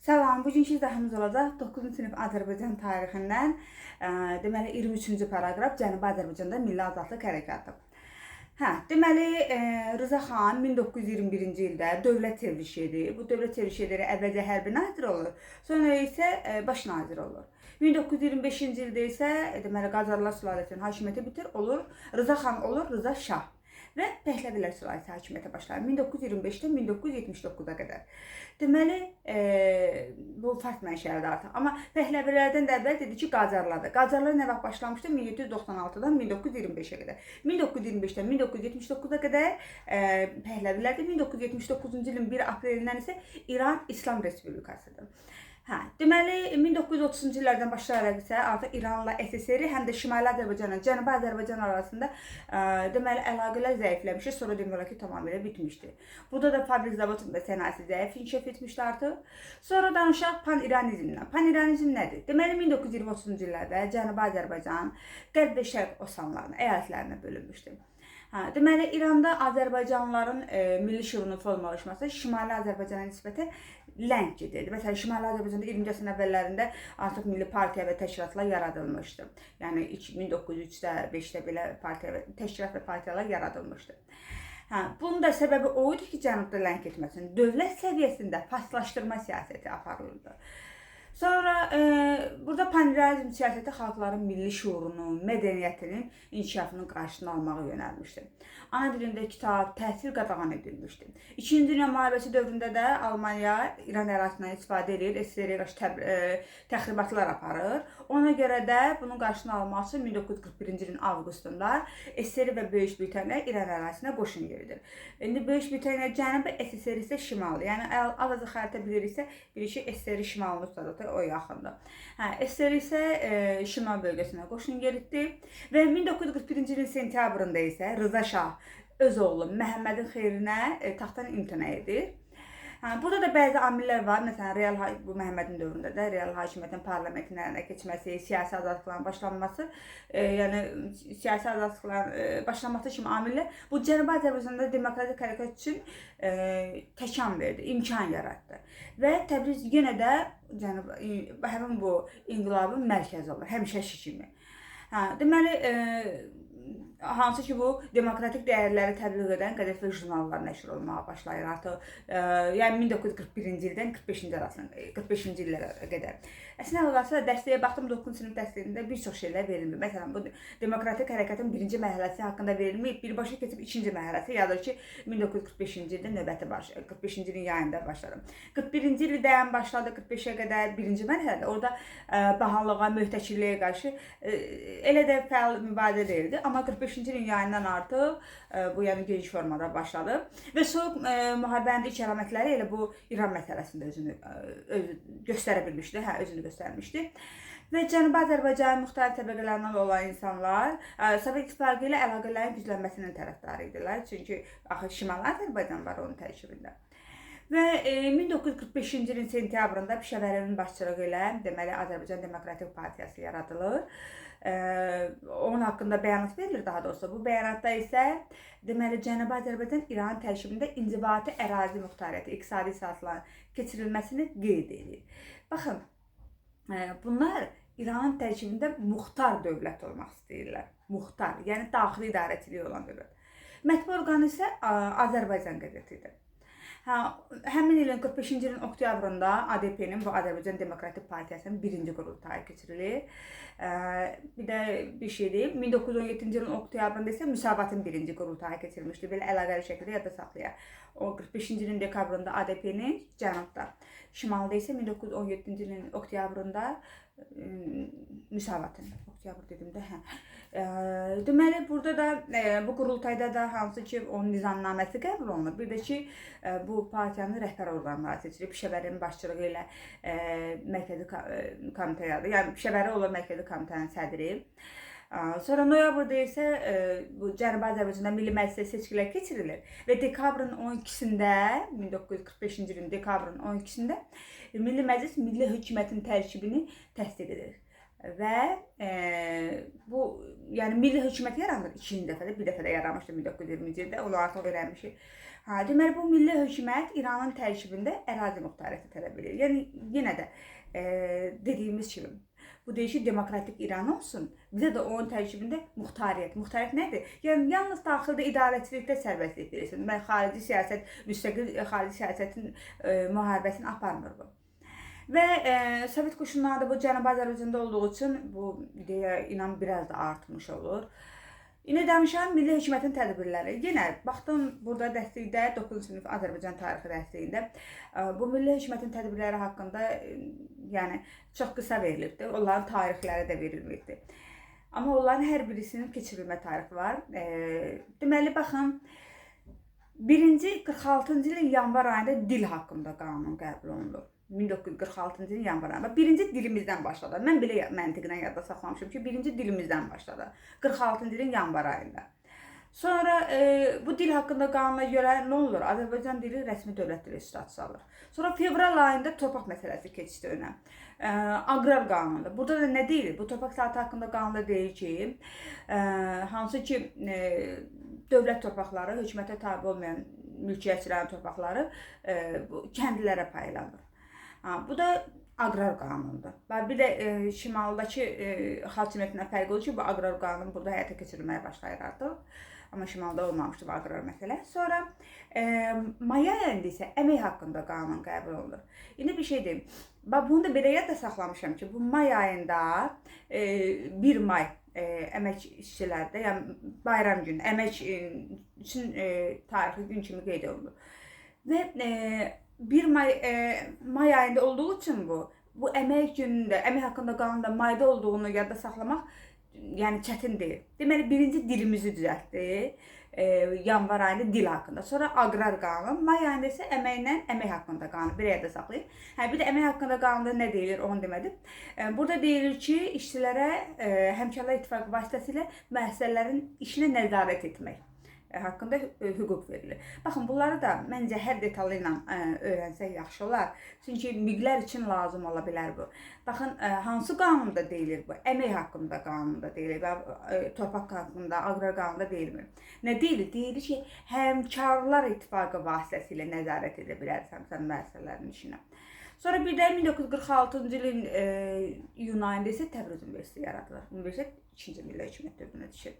Salam, bugünkü izahımız olacaq 9-cu sinif Azərbaycan tarixindən, deməli 23-cü paraqraf Cənubi Azərbaycanda Milli Azadlıq Hərəkatı. Hə, deməli Rıza xan 1921-ci ildə dövlət çevrilişi edir. Bu dövlət çevrilişi edərək əvvəlcə hərbi nazir olur, sonra isə baş nazir olur. 1925-ci ildə isə deməli Qacarlar sülaləsinin hakimiyyəti bitir, olur. Rıza xan olur, Rıza Şah. Və Pəhləvilər sülaləsi hakimiyyətə başlayır 1925-dən 1979-a qədər. Deməli, bu fars mənşəlidir artıq. Amma Pəhləvilərdən də əvvəl dedi ki, Qacarlardır. Qacarlar nə vaxt başlamışdı? 1796-dan 1925-ə qədər. 1925-dən 1979-a qədər Pəhləvilərdir. 1979-cu ilin 1 aprelindən isə İran İslam Respublikasıdır. Hə, deməli 1930-cu illərdən başlayaraq isə artıq İranla SSR həm də Şimali Azərbaycanla Cənubi Azərbaycan arasında deməli əlaqələr zəifləmişdi. Sonra demək olar ki, tamamilə bitmişdi. Burada da fabrik zavod və sənayesi zəif inkişaf etmişdi artıq. Sonra danışaq pan-İranizmdən. Pan-İranizm nədir? Deməli 1920-30-cu illərdə Cənubi Azərbaycan Qərb və Şərq Osmanlılarına, əyalətlərinə bölünmüşdü. Hə, deməli İranda Azərbaycanlıların milli şüurunun formalaşması Şimali Azərbaycana nisbətən ləng gedirdi. Məsələn, Şimali Azərbaycanda 20-ci əsrin əvvəllərində artıq milli partiya və təşkilatlar yaradılmışdı. Yəni 1903-də, 5-də belə partiya və təşkilat və partiyalar yaradılmışdı. Hə, bunun da səbəbi o idi ki, cənubda ləng getməsin. Dövlət səviyyəsində farslaşdırma siyasəti aparılırdı. Sonra burada panİranizm siyasəti xalqların milli şüurunun, mədəniyyətinin inkişafının qarşısını almağa yönəlmişdi. Ana dilində kitab, təhsil qadağan edilmişdi. İkinci Dünya müharibəsi dövründə də Almaniya İran ərazisindən istifadə edir, SSR-yə qarşı təxribatlar aparır. Ona görə də bunun qarşısını almaq üçün 1941-ci ilin avqustunda SSR və Böyük Britaniya İran ərazisinə qoşun yeridir. İndi Böyük Britaniya cənubi, SSR isə şimalı. Yəni az-az xəritə biliriksə, bilir ki, SSR şimalını tutar, o yaxındır. Hə, SSR isə şimal bölgəsinə qoşun yeritdi və 1941-ci ilin sentyabrında isə Rıza Şah öz oğlu Məhəmmədin xeyrinə taxtdan imtina edir. Hə, burada da bəzi amillər var. Məsələn, real bu Məhəmmədin dövründə də real hakimiyyətin parlamentin əlinə keçməsi, siyasi azadlıqların başlanması, yəni siyasi azadlıqların başlanması kimi amillər bu Cənubi Azərbaycanda demokratik hərəkat üçün təkan verdi, imkan yaratdı. Və Təbriz yenə də Cənub həmin bu inqilabın mərkəzi olur, həmişəki kimi. Hə, deməli hansı ki bu demokratik dəyərləri təbliğ edən qəzet və jurnallar nəşr olmağa başlayır artıq. Yəni 1941-ci ildən 45-ci arasında 45-ci illərə qədər. Əslində qalsa dərsliyə baxdım 9-cu sinif dərsliyində bir çox şeylər verilmir. Məsələn, bu demokratik hərəkatın birinci mərhələsi haqqında verilməyib, birbaşa keçib ikinci mərhələsi yazır ki, 1945-ci ildə növbəti baş 45-ci ilin yayında başladı. 41-ci ildən başladı 45-ə qədər birinci mərhələdə. Orada bahalığa, möhtəkirliyə qarşı elə də fəal mübarizə deyildi, amma 45-ci ilin yayından artıq bu yəni geniş formada başladı və soyuq müharibənin ilk əlamətləri elə bu İran məsələsində özünü göstərə bilmişdi, hə, özünü göstərmişdi. Və Cənubi Azərbaycanın müxtəlif təbəqələrindən olan insanlar Sovet İttifaqı ilə əlaqələrin güclənməsinin tərəfdarı idilər. Çünki axı Şimali Azərbaycan var onun tərkibində. Və 1945-ci ilin sentyabrında Pişəvərinin başçılığı ilə deməli Azərbaycan Demokratik Partiyası yaradılır. Onun haqqında bəyanat verilir daha doğrusu. Bu bəyanatda isə deməli Cənubi Azərbaycan İranın tərkibində inzibati ərazi muxtariyyəti, iqtisadi islahatların keçirilməsini qeyd edir. Baxın, bunlar İranın tərkibində muxtar dövlət olmaq istəyirlər. Muxtar, yəni daxili idarəçiliyi olan dövlət. Mətbu orqanı isə Azərbaycan qəzetidir. Hə, həmin ilin 45-ci ilin oktyabrında ADP-nin, bu Azərbaycan Demokratik Partiyasının birinci qurultayı keçirilir. Bir də bir şey deyim, 1917-ci ilin oktyabrında isə Müsavatın birinci qurultayı keçirilmişdi. Belə əlaqəli şəkildə yadda saxlayaq. O 45-ci ilin dekabrında ADP-nin cənubda, şimalda isə 1917-ci ilin oktyabrında Müsavatın. Oktyabr dedim də, hə. Deməli burada da bu qurultayda da hansı ki onun nizamnaməsi qəbul olunur. Bir də ki bu partiyanın rəhbər orqanları seçilir. Pişəvərinin başçılığı ilə mərkəzi komitə yaradılır. Yəni Pişəvəri olur mərkəzi komitənin sədri. Sonra noyabrda isə bu Cənubi Azərbaycanda Milli Məclisə seçkilər keçirilir və dekabrın 12-sində 1945-ci ilin dekabrın 12-sində Milli Məclis Milli Hökumətin tərkibini təsdiq edir. Və bu, yəni milli hökumət yaranır ikinci dəfə də, bir dəfə də yaranmışdı 1920-ci ildə, onu artıq öyrənmişik. Hə, deməli bu milli hökumət İranın tərkibində ərazi muxtariyyəti tələb edir. Yəni yenə də dediyimiz kimi bu deyir ki, demokratik İran olsun, bizə də onun tərkibində muxtariyyət. Muxtariyyət nədir? Yəni yalnız daxildə idarəçilikdə sərbəstlik verirsin. Mən xarici siyasət, müstəqil xarici siyasətin müharibəsini aparmır bu. Və Sovet qoşunları da bu Cənubi Azərbaycanda olduğu üçün bu ideya inan biraz da artmış olur. İndi danışaq milli hökumətin tədbirləri. Yenə baxdım burada dərslikdə 9-cu sinif Azərbaycan tarixi dərsliyində bu milli hökumətin tədbirləri haqqında yəni çox qısa verilibdir. Onların tarixləri də verilməyibdir. Amma onların hər birisinin keçirilmə tarixi var. Deməli baxın, birinci 46-cı ilin yanvar ayında dil haqqında qanun qəbul olundu. 1946-cı ilin yanvar ayında. Birinci dilimizdən başladı. Mən belə məntiqlə yadda saxlamışım ki, birinci dilimizdən başladı. 46-cı ilin yanvar ayında. Sonra bu dil haqqında qanuna görə nə olur? Azərbaycan dili rəsmi dövlət dili statusu alır. Sonra fevral ayında torpaq məsələsi keçdi önə. Aqrar qanunda. Burada da nə deyilir? Bu torpaq sahəsi haqqında qanunda deyir ki, hansı ki dövlət torpaqları, hökumətə tabe olmayan mülkiyyətçilərin torpaqları bu kəndlilərə paylanır. Ha, bu da aqrar qanundur. Və bir də şimaldakı xalq cəmiyyətindən fərqi olur ki, bu aqrar qanun burada həyata keçirilməyə başlayır artıq. Amma şimalda olmamışdı bu aqrar məsələ. Sonra may ayında isə əmək haqqında qanun qəbul olunur. İndi bir şey deyim. Bax bunu da belə yadda saxlamışam ki, bu may ayında 1 may əmək işçilərdə, yəni bayram günü, əmək üçün tarixi gün kimi qeyd olunur. Və 1 may may ayında olduğu üçün bu əmək günündə, əmək haqqında qanunda mayda olduğunu yadda saxlamaq yəni çətin deyil. Deməli birinci dilimizi düzəltdi. Yanvar ayında dil haqqında, sonra aqrar qanun, may ayında isə əməklə əmək haqqında qanun bir yerdə saxlayır. Hə, bir də əmək haqqında qanunda nə deyilir onu demədim. Burada deyilir ki, işçilərə Həmkarlar İttifaqı vasitəsilə müəssisələrin işinə nəzarət etmək haqqında hüquq verilir. Baxın, bunları da məncə hər detalı ilə öyrənsək yaxşı olar. Çünki miqlər üçün lazım ola bilər bu. Baxın, hansı qanunda deyilir bu? Əmək haqqında qanunda deyilir və torpaq haqqında, aqrar qanunda deyilmir. Nə deyilir? Deyilir ki, Həmkarlar İttifaqı vasitəsilə nəzarət edə bilərsən sən müəssisələrin işinə. Sonra bir də 1946-cı ilin iyun ayında isə Təbriz Universiteti yaradılır. Universitet 2-ci Milli Hökumət dövrünə düşür.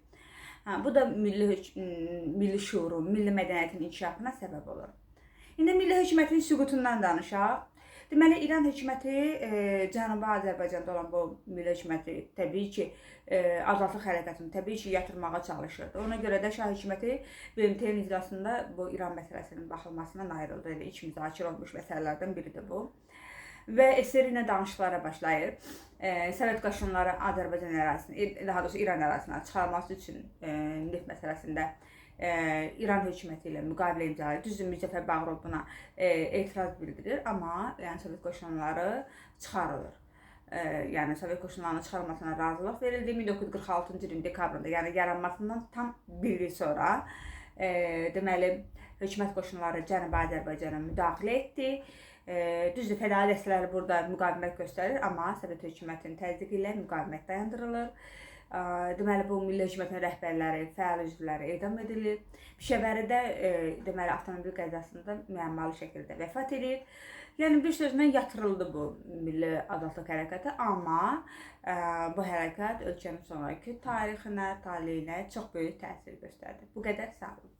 Hə, bu da milli şuurun, milli mədəniyyətin inkişafına səbəb olur. İndi milli hökumətin süqutundan danışaq. Deməli, İran hökuməti Cənubi Azərbaycanda olan bu milli hökuməti təbii ki, azadlıq hərəkatını təbii ki, yatırmağa çalışırdı. Ona görə də Şah hökuməti BMT-nin iclasında bu İran məsələsinin baxılmasından ayrıldı. Elə ilk müzakirə olmuş məsələlərdən biridir bu. Və SSR ilə danışıqlara başlayır. Sovet qoşunları Azərbaycan ərazisini, daha doğrusu İran ərazisinə çıxarması üçün neft məsələsində İran hökuməti ilə müqavilə imzalayır. Düzdür, Müzəffər Bağırov buna etiraz bildirir, amma yəni Sovet qoşunları çıxarılır. Yəni Sovet qoşunlarının çıxarılmasına razılıq verildi 1946-cı ilin dekabrında, yəni yaranmasından tam bir il sonra deməli hökumət qoşunları Cənubi Azərbaycana müdaxilə etdi. Düzdür, fədai dəstələri burada müqavimət göstərir, amma Sovet hökumətinin təzyiqi ilə müqavimət dayandırılır. Deməli, bu milli hökumətin rəhbərləri, fəal üzvləri edam edilir. Pişəvəridə deməli, avtomobil qəzasında müəmmalı şəkildə vəfat edir. Yəni, bir sözlə yatırıldı bu milli azadlıq hərəkatı, amma bu hərəkat ölkənin sonrakı tarixinə, taleyinə çox böyük təsir göstərdi. Bu qədər, sağ olun.